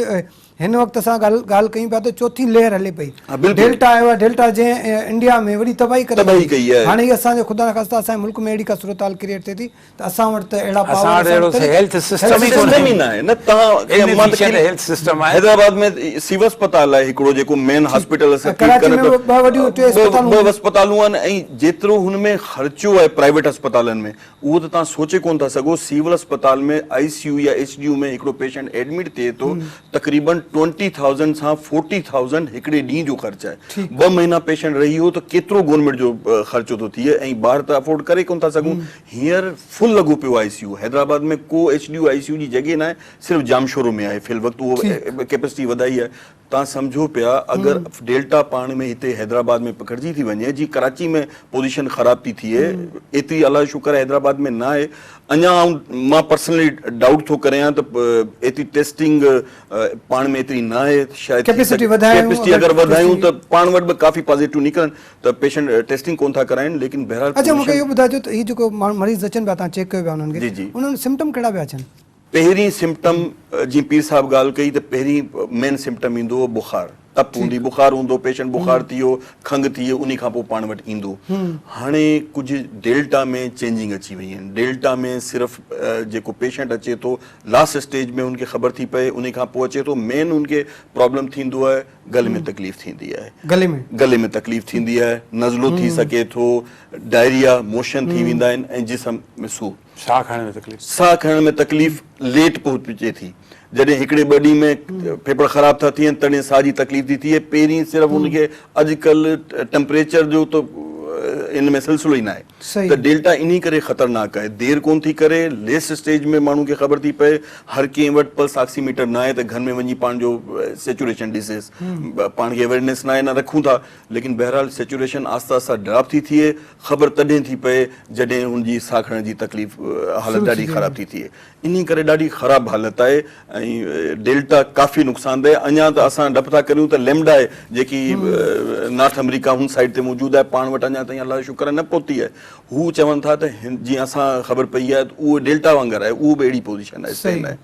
هن وقت اسان ڳالهه ڳالهه ڪيون پيا ته چوٿين لهر هلي پئي ڊيلٽا آيو آهي ڊيلٽا جنهن انڊيا ۾ وڏي تباهي ڪري ڇڏي هاڻي هي اسان جو خدا نخواسته اسان جي ملڪ ۾ اهڙي ڪا صورتحال ڪريئيٽ ٿئي ٿي ته اسان وٽ ته اهڙا پاور اسان وٽ اهڙو هيلٿ سسٽم ئي ڪونهي ناهي نه توهان هيلٿ سسٽم آهي حيدرآباد ۾ سيو اسپتال آهي هڪڙو جيڪو مين هاسپيٽل اسان ڪراچي ۾ ٻه وڏيون ٽي اسپتالون ٻه اسپتالون آهن ۽ جيترو هن ۾ خرچو آهي پرائيويٽ اسپتالن ۾ اهو ته توهان سوچي ڪونه ٿا سگهو، سول اسپتال ۾ آء سي يو يا ايڇ ڊي يو ۾ هڪڙو پيشنٽ ايڊمٽ ٿئي ٿو تقريبن ٽوئنٽي ٿائوزنڊ سان فورٽي ٿائوزنڊ هڪڙي ڏينهن جو خرچ آهي، ٻه مهينا پيشنٽ رهي ويو ته ڪيترو گورنمينٽ جو خرچو ٿو ٿئي ۽ ٻاهر ته افورڊ ڪري ڪونه ٿا سگهون، هينئر فل لڳو پيو آء سي يو حيدرآباد ۾ ڪو H D U I C U جي جڳهه ناهي صرف ڄامشورو ۾ آهي في الوقت اهو ڪيپسٽي وڌائي آهي توهان سمجهو پيا اگر ڊيلٽا پاڻ ۾ هتي حيدرآباد ۾ پکڙجي ٿي وڃي جي ڪراچي ۾ پوزيشن خراب ٿي ٿئي ايتري الله جو شڪر آهي حيدرآباد ۾ نه آهي اڃا آئون مان پرسنلي ڊائوٽ ٿو ڪريان ته ايتري ٽيسٽنگ پاڻ ۾ ايتري نه آهي شايد ڪيپيسٽي وڌايون ڪيپيسٽي اگر وڌايون ته پاڻ وٽ به ڪافي پازيٽو نڪرن ته پيشنٽ ٽيسٽنگ ڪون ٿا ڪرائين ليڪن بهرحال اڇا مونکي اهو ٻڌائجو ته هي جيڪو مريض اچن پيا توهان چيڪ ڪيو پيا انهن کي انهن ۾ سمپٽم ڪهڙا پيا اچن؟ پهرين سمپٽم جيئن پير صاحب ڳالهه ڪئي ته پهرين مين سمپٽم ايندو هو بخار تپ هوندي بخار هوندو پيشنٽ بخار ٿي ويو کنگهه ٿي وئي انهي کان پوء پاڻ وٽ ايندو هاڻي ڪجهه ڊيلٽا ۾ چينجنگ اچي وئي آهن ڊيلٽا ۾ صرف جيڪو پيشنٽ اچي ٿو لاسٽ اسٽيج ۾ ان کي خبر ٿي پئي انهي کان پوء اچي ٿو مين ان کي پرابلم ٿيندو آهي گلي ۾ تڪليف ٿيندي آهي گلي ۾ گلي ۾ تڪليف ٿيندي آهي نزلو ٿي سگهي ٿو ڊائريا موشن ٿي ويندا آهن ۽ جسم ۾ سور ساهه کڻڻ ۾ تڪليف. ساهه کڻڻ ۾ تڪليف ليٽ پهچي ٿي. جڏهن هڪڙي ٻه ڏينهن ۾ ڦيڦڙ خراب ٿا ٿين تڏهن ساهه جي تڪليف ٿي ٿئي. پهرين صرف ان کي اڄڪلهه ٽمپريچر جو ته ان ۾ سلسلو ئي ناهي. ته ڊيلٽا انهي ڪري خطرناڪ آهي دير ڪون ٿي ڪري ليسٽ اسٽيج ۾ ماڻهو کي خبر ٿي پئي هر ڪنهن وٽ پلس آڪسيميٽر نه آهي ته گهر ۾ وڃي پاڻ جو سيچوريشن ڏسيس پاڻ کي اويرنيس نه آهي نه رکون ٿا ليڪن بهرحال سيچوريشن آهستي آهستي ڊراپ ٿي ٿئي خبر تڏهن ٿي پئي جڏهن هن جي ساهه کڻڻ جي تڪليف حالت ڏاڍي خراب ٿي ٿئي انهي ڪري ڏاڍي خراب حالت آهي ۽ ڊيلٽا ڪافي نقصان ده اڃا ته اسان ڊپ ٿا ڪريون ته ليمڊا آهي جيڪي نارٿ آمريڪا هن سائيڊ تي موجود آهي پاڻ وٽ اڃا تائين الله جو شڪر آهي نه پهتي آهي هو چون ٿا ته جيئن اسان خبر پئي آهي ته اهو ڊيلٽا وانگر آهي اهو به اهڙي پوزيشن آهي سيم آهي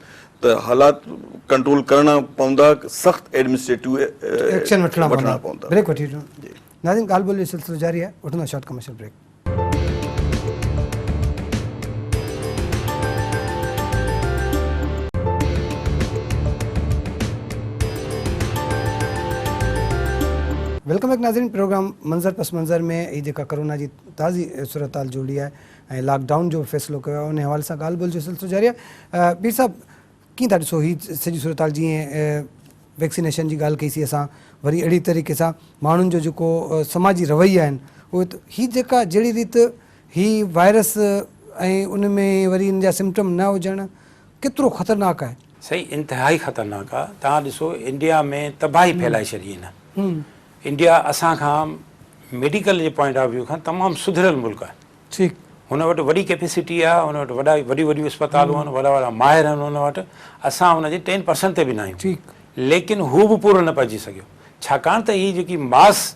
ته حالات ڪنٽرول ڪرڻا پوندا سخت ايڊمنسٽريٽو ايڪشن وٺڻا پوندا. بريڪ وٺي وٺون ناظرين ڳالهه ٻولهه جو سلسلو جاري آهي وٺندا short commercial break. Welcome back ناظرين پروگرام منظر پس منظر ۾ هي جيڪا ڪرونا جي تازي صورتحال جوڙي آهي ۽ لاڪ ڊائون جو به فيصلو ڪيو آهي ان حوالي سان ڳالهه ٻولهه جو سلسلو جاري آهي پير صاحب ڪيئن ٿا ڏسو هي سڄي صورتحال جيئن ويڪسينيشن جي ڳالهه ڪئي سي اسان وري اهڙي طريقي سان ماڻهن جو جيڪو سماجي رويا آهن اهي ته هي جيڪا جهڙي ريت هي وائرس ۽ ان ۾ وري ان جا سمپٽم نه هجڻ ڪيترو خطرناڪ آهي. سائين انتهائي خطرناڪ آ توهان ڏسو انڊيا ۾ تباهي ڦهلائي ڇڏي هن انڊيا اسان کان ميڊيڪل جي پوائنٽ آف ويو کان تمام سڌريل ملڪ آهي. ٺيڪ. هن وٽ وڏي ڪيپيسٽي آ، هن وٽ وڏا وڏيون وڏيون اسپتالون آهن، وڏا وڏا ماهر آهن هن وٽ، اسان هن جي ٽين پرسنٽ تي به نه آهيون. ٺيڪ. ليڪن هو به پورو نه پئجي سگهيو. ڇاڪاڻ ته هي جيڪي ماس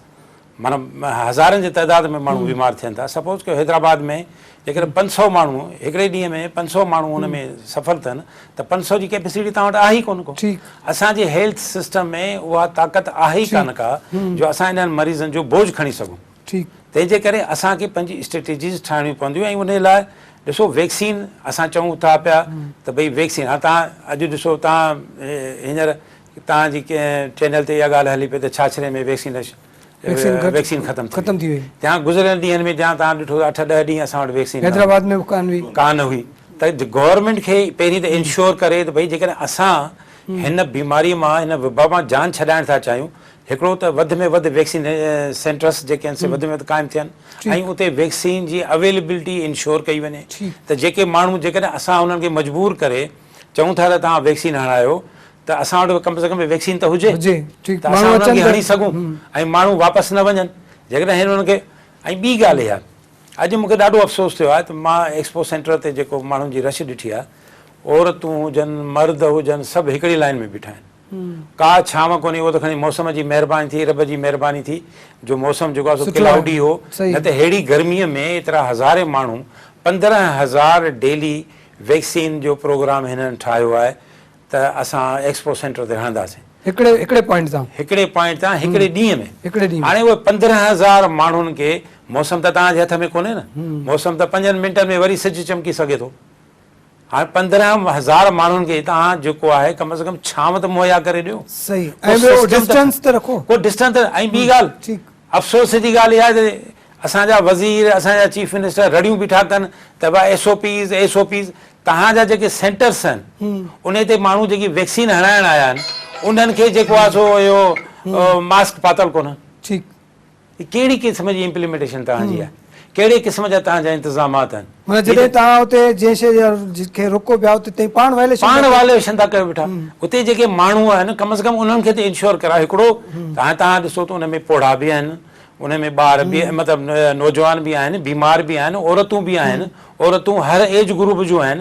معنيٰ هزارن جي تعداد ۾ ماڻهو بيمار ٿين ٿا. سپوز ڪيو حيدرآباد ۾ جيڪڏهن 500 ماڻهو هڪڙي ڏينهن ۾ 500 ماڻهو ان ۾ سفر ٿين ته 500 جي ڪيپيسٽي توهان وٽ آهي ئي ڪونه ڪو. ٺيڪ. اسان جي هيلٿ سسٽم ۾ اها طاقت آهي ئي ڪانه ڪا جو اسان انهن مريضن جو بوجه کڻي سگهون. ٺيڪ. تنهن جي ڪري اسان کي پنهنجي اسٽريٽجيز ٺاهڻيون پونديون ۽ انهي لاء ڏسو ويڪسين اسان چئون ٿا پيا ته ڀئي ويڪسين هاڻ توهان اڄ ڏسو توهان هينئر توهان جي ڪنهن چينل تي اها ڳالهه هلي پئي ته ڇاڇري ۾ ويڪسينيشن ويڪسين ختم ٿي وئي تنهن گذريل ڏينهن ۾ جان توهان ڏٺو اٺ ڏهه ڏينهن اسان وٽ ويڪسين حيدرآباد ۾ به ڪانه هئي ڪانه هئي ته گورنمينٽ کي پهرين ته انشور ڪري ته ڀئي جيڪڏهن اسان هن بيماري مان هن وبا مان جان ڇڏائڻ ٿا چاهيون هڪڙو ته وڌ ۾ وڌ ويڪسين سينٽرس جيڪي آهن سي وڌ ۾ وڌ قائم ٿين ۽ اتي ويڪسين جي اويليبلٽي انشور ڪئي وڃي ته جيڪي ماڻهو جيڪڏهن اسان انهن کي مجبور ڪري چئون ٿا ته توهان ويڪسين هڻايو ته اسان وٽ ڪم از ڪم ويڪسين ته هجي ته اسان انهن کي هڻي سگهون ۽ ماڻهو واپس نه وڃن جيڪڏهن انهن کي ۽ ٻي ڳالهه اها اڄ مون کي ڏاڍو افسوس ٿيو آهي ته مان ايڪسپو سينٽر تي جيڪو ماڻهن جي رش ڏٺي آهي عورتون هجن مرد هجن سڀ هڪڙي لائن ۾ بيٺا آهن ڪا ڇانو ڪونهي اهو ته کڻي موسم جي مهرباني ٿي رب جي مهرباني ٿي جو موسم جيڪو آهي سو ڪلائوڊي هو نه ته ههڙي گرمي ۾ ايترا هزارين ماڻهو 15,000 ڊيلي ويڪسين جو پروگرام هنن ٺاهيو آهي ته اسان ايڪسپو سينٽر تي هڻنداسين. هڪڙي هڪڙي پوائنٽ تان. هڪڙي پوائنٽ تان هڪڙي ڏينهن ۾. هڪڙي ڏينهن ۾. هاڻي اهي 15,000 ماڻهن کي موسم ته توهان جي هٿ ۾ ڪونهي نه موسم ته پنجن منٽن ۾ وري سج چمڪي سگهي ٿو. هاڻي 15,000 ماڻهن کي توهان جيڪو آهي ڪم از ڪم ڇانو ته مهيا ڪري ڏيو. صحيح ۽ ٻيو ڊسٽنس ته رکو. ڪو ڊسٽنس ته ۽ ٻي ڳالهه ٺيڪ. افسوس جي ڳالهه اها آهي ته اسان جا وزير اسان جا چيف منسٽر رڙيون بيٺا ڪن ته ڀا S O Ps S O Ps توهان جا جيڪي سينٽرس آهن انهي تي ماڻهو جيڪي ويڪسين هڻائڻ آيا آهن انهن کي جيڪو آهي سو اهو ماسڪ پاتل ڪونهن. ٺيڪ. هي ڪهڙي قسم جي امپليمينٽيشن توهان جي آهي؟ ڪهڙي قسم جا توهان جا انتظامات آهن؟ معنيٰ جڏهن توهان اتي جنهن شيء کي روڪو پيا اتي تئين پاڻ وائليشن پاڻ وائليشن ٿا ڪيو بيٺا. اتي جيڪي ماڻهو آهن ڪم از ڪم انهن کي ته انشور ڪرايو. هڪڙو هاڻي توهان ڏسو ته ان ۾ پوڙها به آهن، ان ۾ ٻار به مطلب نوجوان به آهن، بيمار به آهن، عورتون به آهن، عورتون هر ايج گروپ جون آهن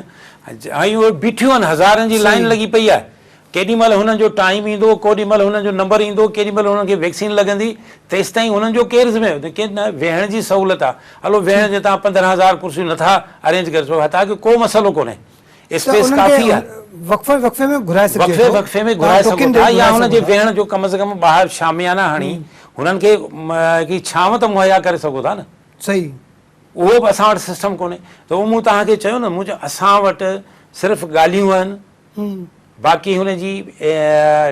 ۽ اهي بيٺيون آهن هزارن جي لائين لڳي پئي آهي. ڪيڏي مهل هنن جو ٽائيم ايندو، ڪوڏي مهل هنن جو نمبر ايندو، ڪيڏي مهل هنن کي ويڪسين لڳندي، تيستائين هنن جو ڪير ذميوار، ڪي نه ويهڻ جي سهولت آ، هلو ويهڻ جي توهان 15,000 ڪرسيون نٿا ارينج ڪري سگهو، حتيٰ ڪه ڪو مسئلو ڪونهي، اسپيس ڪافي آ. وقفي وقفي ۾ گهرائي سگهجي ٿو. وقفي وقفي ۾ گهرائي سگهو ٿا يا هن جي ويهڻ جو ڪم از ڪم ٻاهر شاميانا هڻي هنن کي هڪڙي ڇانو ته مهيا ڪري سگهو ٿا نه. صحيح. اهو به اسان وٽ سسٽم ڪونهي ته اهو مون توهان کي چيو نه مون چيو اسان وٽ صرف ڳالهيون آهن. باقي هن جي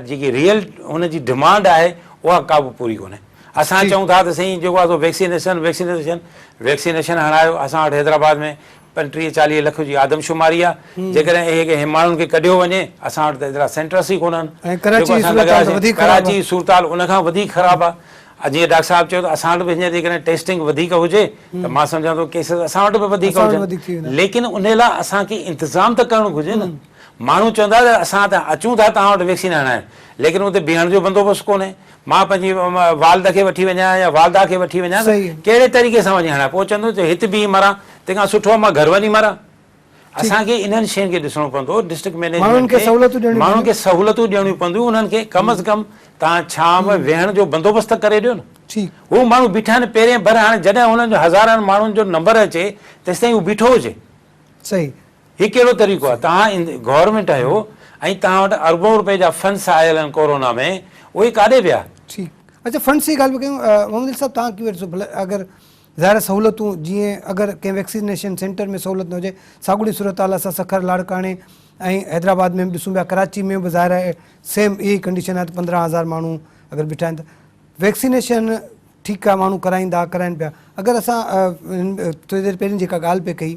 جيڪي ريئل هن جي ڊمانڊ آهي اها ڪا به پوري ڪونهي. اسان چئون ٿا ته سائين جيڪو آهي سو ويڪسينيشن ويڪسينيشن ويڪسينيشن هڻايو اسان وٽ حيدرآباد ۾ 35 40 لک جي آدمشماري آهي جيڪڏهن اهي ماڻهن کي ڪڍيو وڃي اسان وٽ ته ايترا سينٽرس ئي ڪونهن ۽ ڪراچي جي صورتحال ته وڌيڪ خراب ڪراچي جي صورتحال ان کان وڌيڪ خراب آهي. جيئن ڊاڪٽر صاحب چيو ته اسان وٽ به هينئر جيڪڏهن ٽيسٽنگ وڌيڪ هجي ته مان سمجهان ٿو ڪيسز اسان وٽ به وڌيڪ هجن ليڪن ان لاء اسان کي انتظام ته ڪرڻ گهرجي نه. ماڻهو چوندا ته اسان ته اچون ٿا توهان وٽ ويڪسين هڻائڻ ليڪن اتي بيهڻ جو بندوبست ڪونهي. مان پنهنجي والد کي وٺي وڃان يا والده کي وٺي وڃان ته ڪهڙي طريقي سان وڃي هڻايان؟ پوء چوندو ته هت بيهي مران تنهن کان سٺو آهي مان گهر وڃي مران. اسان کي انهن شين کي ڏسڻو پوندو ڊسٽرڪٽ مئنيجمينٽ کي ماڻهن کي سهولتون ڏيڻيون پونديون انهن کي ڪم از ڪم توهان ڇانو ويهڻ جو بندوبست ته ڪري ڏيو نه. هو ماڻهو بيٺا آهن پهرين ڀر هاڻي جڏهن هنن جو هزارن ماڻهن جو نمبر اچي تيستائين هو بيٺو هجي. هي ڪهڙو طريقو آهي توهان گورنمينٽ آهيو ۽ توهان وٽ اربون روپيه جا فنڊس آيل آهن ڪورونا ۾ اهي ڪاڏي ويا؟ ٺيڪ اچا فنڊس جي ڳالهه پيا ڪيون محمد علي صاحب توهان ڪيئن ڏسو ڀلا اگر ظاهر آهي سهولتون جيئن اگر ڪنهن ويڪسينيشن سينٽر ۾ سهولت نه هجي ساڳوڙي صورتحال اسان سکر لاڙڪاڻي ۽ حيدرآباد ۾ به ڏسون پيا ڪراچي ۾ به ظاهر آهي سيم اها ئي ڪنڊيشن آهي ته 15000 ماڻهو اگر بيٺا آهن ته ويڪسينيشن ٺيڪ آهي ماڻهو ڪرائيندا ڪرائين پيا اگر اسان ٿوري دير پهرين جيڪا ڳالهه پئي ڪئي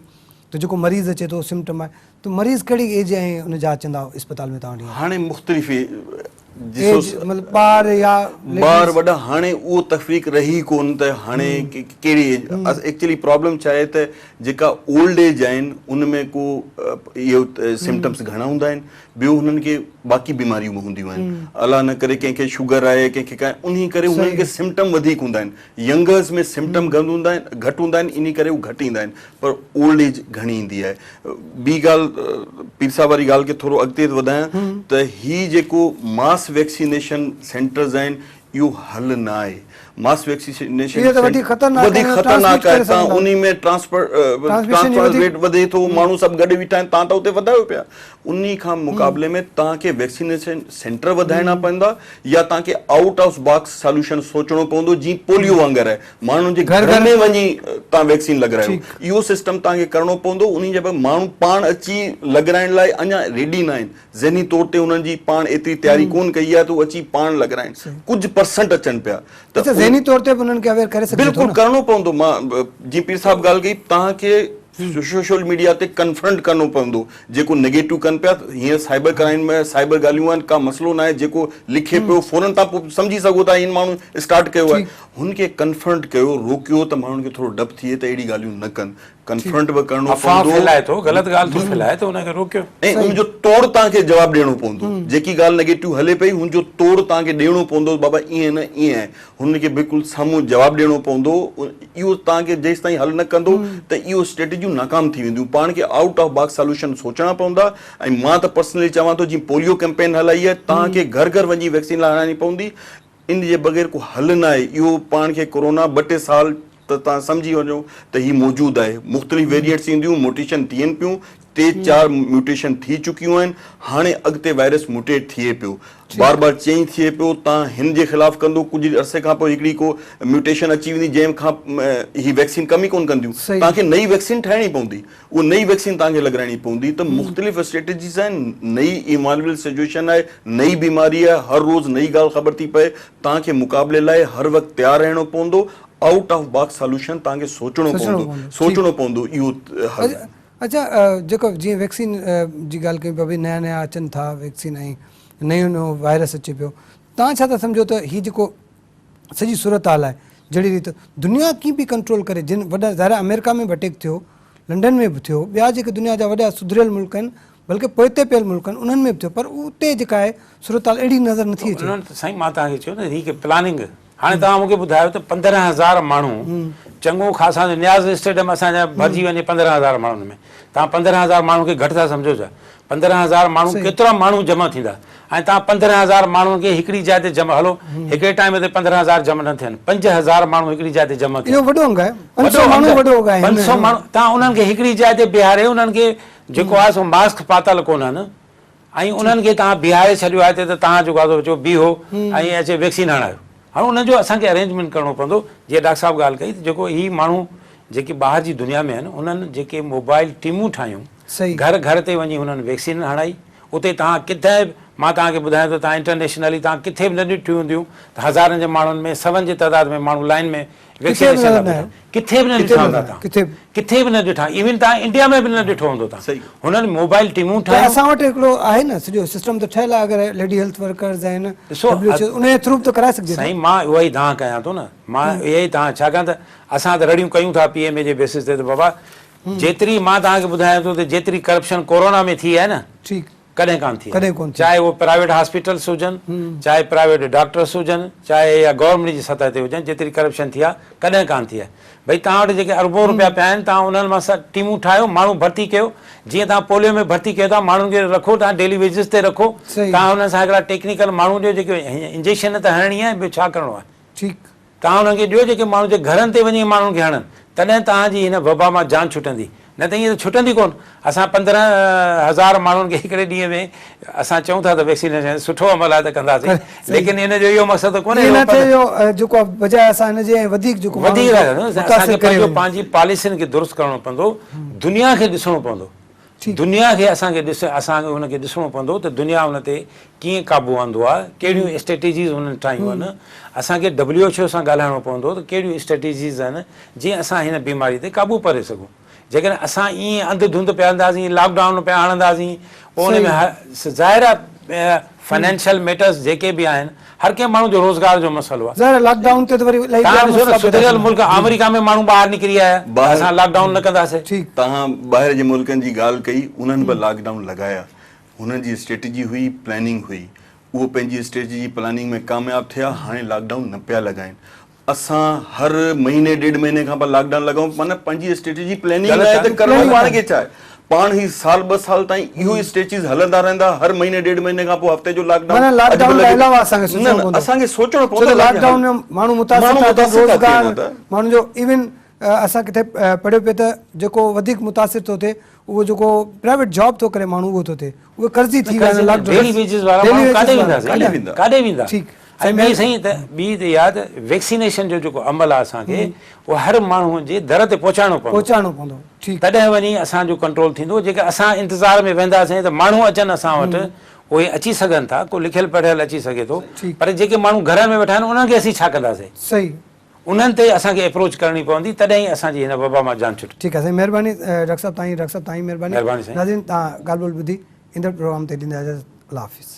ته جيڪو مريض اچي ٿو سمپٽم آهي ته مريض ڪهڙي ايج ۽ ان جا اچندا اسپتال ۾ توهان وٽ هينئر؟ هاڻي مختلف ايج مطلب ٻار يا ٻار وڏا هاڻي اهو تفريق رهي ڪون ته هاڻي ڪهڙي ايج ايڪچلي پرابلم ڇا آهي ته جيڪا اولڊ ايج آهن ان ۾ ڪو اهو سمپٽمس گهڻا هوندا آهن ٻيو هنن کي باقي بيماريون به هونديون آهن الله نه ڪري ڪنهن کي شگر آهي ڪنهن کي ڪا انهي ڪري هنن کي سمپٽم وڌيڪ هوندا آهن ينگرز ۾ سمپٽم گهٽ هوندا آهن گهٽ هوندا آهن انهي ڪري هو گهٽ ايندا آهن پر اولڊ ايج گهڻي ايندي آهي. ٻي ڳالهه پير صاحب واري ڳالهه کي ٿورو اڳتي وڌايان ته هي جيڪو ماس ويڪسينيشن سينٽرز آهن اهو حل نه آهي. ماس ويڪسينيشن اهو ته وڌيڪ خطرناڪ وڌيڪ خطرناڪ آهي تان انهي ۾ ٽرانسفر ٽرانسفر ريٽ وڌي ٿو ماڻهو سڀ گڏ ويٺا آهن تان ته اتي وڌايو پيا انهي کان مقابلي ۾ تان کي ويڪسينيشن سينٽر وڌائڻا پوندا يا تان کي آئوٽ آف باڪس ساليوشن سوچڻو پوندو جيئن پوليو وانگر آهي ماڻهن جي گهر ۾ وڃي توهان ويڪسين لڳرايو اهو سسٽم توهان کي ڪرڻو پوندو انهي جي ماڻهو پاڻ اچي لڳرائڻ لاء اڃا ريڊي نه آهن ذهني طور تي انهن جي پاڻ ايتري تياري ڪون ڪئي آهي ته اچي پاڻ لڳرائن ڪجهه پرسنٽ اچن پيا ته ذهني طور تي به انهن کي اويئر ڪري سگهجي ٿو بلڪل ڪرڻو پوندو مان جي پير صاحب ڳالهه ڪئي توهان کي سوشل ميڊيا تي ڪنفرنٽ ڪرڻو پوندو جيڪو نيگيٽو ڪن پيا هينئر سائبر ڪرائم ۾ سائبر ڳالهيون آهن ڪا مسئلو ناهي جيڪو لکي پيو فورن تان پوء سمجهي سگهو ٿا هن ماڻهو اسٽارٽ ڪيو آهي هن کي ڪنفرنٽ ڪيو روڪيو ته ماڻهن کي ٿورو ڊپ ٿئي ته اهڙي ڳالهيون نه ڪن ڪنفرنٽ به ڪرڻو افواهه پوندو ڦهلائي ٿو غلط ڳالهه ٿو ڦهلائي ته ان کي روڪيو. ۽ ان جو توڙ توهان کي جواب ڏيڻو پوندو جيڪي ڳالهه نيگيٽو هلي پئي هن جو توڙ توهان کي ڏيڻو پوندو بابا ائين نه ائين آهي هن کي بلڪل سامهون جواب ڏيڻو پوندو اهو توهان کي جيستائين حل نه ڪندو ته اهو اسٽريٽجيون ناڪام ٿي وينديون پاڻ کي آئوٽ آف باڪس سالوشن سوچڻا پوندا ۽ مان ته پرسنلي چوان ٿو جيئن پوليو ڪئمپين هلائي آهي توهان کي گهر گهر وڃي ويڪسين هڻائڻي پوندي ان جي بغير ڪو حل نه آهي اهو پاڻ کي ڪورونا ٻه ٽي سال ته توهان سمجهي وڃو ته هي موجود آهي مختلف ويريئنٽس اينديون موٽيشن ٿين پيون ٽي چار ميوٽيشن ٿي چڪيون آهن هاڻي اڳتي وائرس ميوٽيٽ ٿئي پيو بار بار چينج ٿئي پيو تان هن جي خلاف ڪندو ڪجهه عرصي کان پوء هڪڙي ڪو ميوٽيشن اچي ويندي جنهن کان هي ويڪسين ڪم ئي ڪون ڪنديون تان کي نئي ويڪسين ٺاهڻي پوندي اهو نئي ويڪسين تان کي لڳرائڻي پوندي ته مختلف اسٽريٽجيز آهن نئي ايوالويل سچويشن آهي نئي بيماري آهي هر روز نئي ڳالهه خبر ٿي پئي تان کي مقابلي لاء هر وقت تيار رهڻو پوندو آئوٽ آف باڪس سالوشن تان کي سوچڻو پوندو سوچڻو پوندو اهو حل آهي. اڇا جيڪو جيئن ويڪسين جي ڳالهه ڪيون پيا ڀئي نيا نيا اچن ٿا ويڪسين ۽ نيو نيو وائرس اچي پيو تان ڇا ٿا سمجهو ته هي جيڪو سڄي صورتحال آهي جهڙي ريت دنيا ڪيئن پئي ڪنٽرول ڪري جن وڏا ظاهر آهي آمريڪا ۾ به اٽيڪ ٿيو لنڊن ۾ به ٿيو ٻيا جيڪي دنيا جا وڏا سڌريل ملڪ آهن بلڪه پوئتي پيل ملڪ آهن انهن ۾ به ٿيو پر اتي جيڪا آهي صورتحال اهڙي نظر نٿي اچي. انهن سائين مان توهان کي چيو نه هي ڪي پلاننگ هاڻي توهان مون کي ٻڌايو ته 15000 ماڻهو چڱو خاص اسان جو نياز اسٽيڊيم اسان جا ڀرجي وڃي 15000 ماڻهن ۾ توهان 15000 ماڻهن کي گهٽ ٿا سمجهو ڇا 15000 ماڻهو ڪيترا ماڻهو جمع ٿيندا ۽ توهان 15000 ماڻهن کي هڪڙي جاء تي جمع هلو هڪڙي ٽائيم تي 15000 جمع نه ٿين 5000 ماڻهو هڪڙي جاء تي جمع ٿين اهو وڏو انگ آهي 500 ماڻهو وڏو انگ آهي 500 ماڻهو توهان انهن کي هڪڙي جاء تي بيهاري انهن کي جيڪو آهي سو ماسڪ پاتل ڪونهن ۽ انهن کي توهان بيهاري ڇڏيو آهي ته توهان جيڪو آهي سو چئو بيهو ۽ اچي ويڪسين هڻايو. هاڻي انهن جو اسان کي ارينجمينٽ ڪرڻو پوندو. جيئن ڊاڪٽر صاحب ڳالهه ڪئي ته جيڪو هي ماڻهو جيڪي ٻاهر جي دنيا ۾ آهن انهن جيڪي موبائل ٽيمون ٺاهيون گهر گهر تي وڃي انهن ويڪسين هڻائي اتي توهان ڪٿي به مان توهان کي ٻڌايان ٿو توهان انٽرنيشنلي توهان ڪٿي به نه ڏٺيون هونديون ته هزارن جي ماڻهن ۾ سون جي تعداد ۾ ماڻهو لائن ۾ ويڪسينيشن لاء بيٺا ڪٿي به نه ڏٺا هوندا توهان ڪٿي به نه ڏٺا ايون توهان انڊيا ۾ به نه ڏٺو هوندو توهان هنن موبائل ٽيمون ٺاهيون. اسان وٽ هڪڙو آهي نه سڄو سسٽم ته ٺهيل آهي اگر ليڊي هيلٿ ورڪرز آهن ڊبليو ايڇ او ان جي ٿرو به ته ڪرائي سگهجي ٿو. سائين مان اها ئي دانهن ڪيان ٿو نه مان اها ئي دانهن ڇاڪاڻ ته اسان ته رڙيون ڪيون ٿا پي ايم اي جي بيسس تي ته بابا جيتري مان توهان کي ٻڌايان ٿو ته جيتري ڪرپشن ڪورونا ۾ ٿي آهي نه ٺيڪ. ڪڏهن ڪانه ٿي آهي چاهي اهو پرائيويٽ هاسپيٽلس هجن چاهي پرائيويٽ ڊاڪٽرس هجن چاهي اها گورنمينٽ جي سطح تي هجن جيتري ڪرپشن ٿي آهي ڪڏهن ڪانه ٿي آهي ڀئي توهان وٽ جيڪي اربون روپيا پيا آهن توهان انهن مان ٽيمون ٺاهيو ماڻهو ڀرتي ڪيو جيئن توهان پوليو ۾ ڀرتي ڪيو ٿا ماڻهن کي رکو توهان ڊيلي ويجز تي رکو توهان انهن سان هڪڙا ٽيڪنيڪل ماڻهو ڏيو جيڪي انجيڪشن ته هڻڻي آهي ٻيو ڇا ڪرڻو آهي ٺيڪ. توهان انهن کي ڏيو جيڪي ماڻهن جي گهرن تي وڃي ماڻهن کي هڻن، تڏهن توهان جي هن وبا مان جان ڇٽندي، نه ته ائين ته ڇٽندي ڪونه. اسان 15,000 ماڻهن کي هڪڙي ڏينهن ۾ اسان چئون ٿا ته ويڪسينيشن سٺو عمل آهي ته ڪنداسين، ليڪن ان جو اهو مقصد ته ڪونهي ائين نه ٿئي جو جيڪو آهي بجاء اسان هن جي ۽ وڌيڪ جيڪو ماڻهن کي متاثر ڪري وڃون. پنهنجي پاليسين کي درست ڪرڻو پوندو، دنيا کي ڏسڻو پوندو. دنيا کي اسان کي ڏس اسان کي ان کي ڏسڻو پوندو ته دنيا ان تي ڪيئن قابو آندو آهي، ڪهڙيون اسٽريٽجيز انهن ٺاهيون آهن، اسان کي ڊبليو ايڇ او سان ڳالهائڻو پوندو ته ڪهڙيون اسٽريٽجيز آهن جيئن اسان هن بيماري تي قابو پري سگهون. جيڪڏهن اسان ائين انڌ ڌنڌ پيا هلنداسين، لاڪ ڊائون پيا هڻنداسين، پوء ان ۾ ظاهر آهي فنانشل ميٽرز جيڪي به آهن هر ڪنهن ماڻهو جو روزگار جو مسئلو آهي. ظاهر آهي لاڪ ڊائون تي ته وري الاهي ٻيا تهان ڏسو نه مسئلا پيدا سڌريل ٿيندا. ملڪ آمريڪا ۾ ماڻهو ٻاهر نڪري آيا ته اسان لاڪ ڊائون نه ڪنداسين. ٺيڪ. تهان ٻاهر جي ملڪن جي ڳالهه ڪئي انهن به لاڪ ڊائون لڳايا هنن جي اسٽريٽجي هئي پلاننگ هئي اهو پنهنجي اسٽريٽجي پلاننگ ۾ ڪامياب ٿيا هاڻي لاڪ ڊائون نه پيا لڳائين اسان هر مهيني ڏيڍ مهيني کان پوء لاڪ ڊائون لڳائون معنيٰ پنهنجي اسٽريٽجي پلاننگ غلط ناهي آهي ته ڪرڻو پاڻ کي ڇا آهي پاڻ هي سال ٻه سال تائين اهو ئي اسٽريٽجيز هلندا رهندا هر مهيني ڏيڍ مهيني کان پوء هفتي جو لاڪ ڊائون معنيٰ لاڪ اڄ به ڊائون لاء لڳي علاوه اسان کي نه سوچڻو نه پوندو اسان کي سوچڻو ڇو پوندو ته لاڪ لاڪ ڊائون ۾ ماڻهو متاثر ماڻهو ٿا ٿين متاثر ٿا ٿين روزگار ادا. ماڻهن جو ايون اسان ڪٿي پڙهيو پئي ته جيڪو وڌيڪ متاثر ٿو ٿئي اهو جيڪو پرائيويٽ جاب ٿو ڪري ماڻهو اهو ٿو ٿئي اهي قرضي ٿي ويا آهن لاڪ ڊائون ڊيلي ويجز وارا ڊيلي ماڻهو ويجز ڪاڏي وارا ويندا ڪاڏي ويندا؟ ڪاڏي ويندا ٺيڪ ۽ ٻي سائين ته ٻي ته اها ته ويڪسينيشن جو جيڪو عمل آهي اسان کي اهو هر ماڻهو جي در تي پهچائڻو پوندو. پهچائڻو پوندو ٺيڪ. تڏهن وڃي اسان جو ڪنٽرول ٿيندو جيڪي اسان انتظار ۾ ويهنداسين ته ماڻهو اچن اسان وٽ اهي اچي سگهن ٿا ڪو لکيل پڙهيل اچي سگهي ٿو پر جيڪي ماڻهو گهرن ۾ ويٺا آهن انهن کي اسين ڇا ڪنداسين. صحيح. انهن تي اسان کي اپروچ ڪرڻي پوندي تڏهن ئي اسان جي هن وبا مان جان ڇٽندي. ٺيڪ آهي سائين مهرباني ڊاڪٽر صاحب تائين ڊاڪٽر صاحب تائين مهرباني مهرباني سائين. ناظرين توهان ڳالهه ٻولهه ٻڌي ايندڙ پروگرام تي ڏيندا اجازت الله حافظ.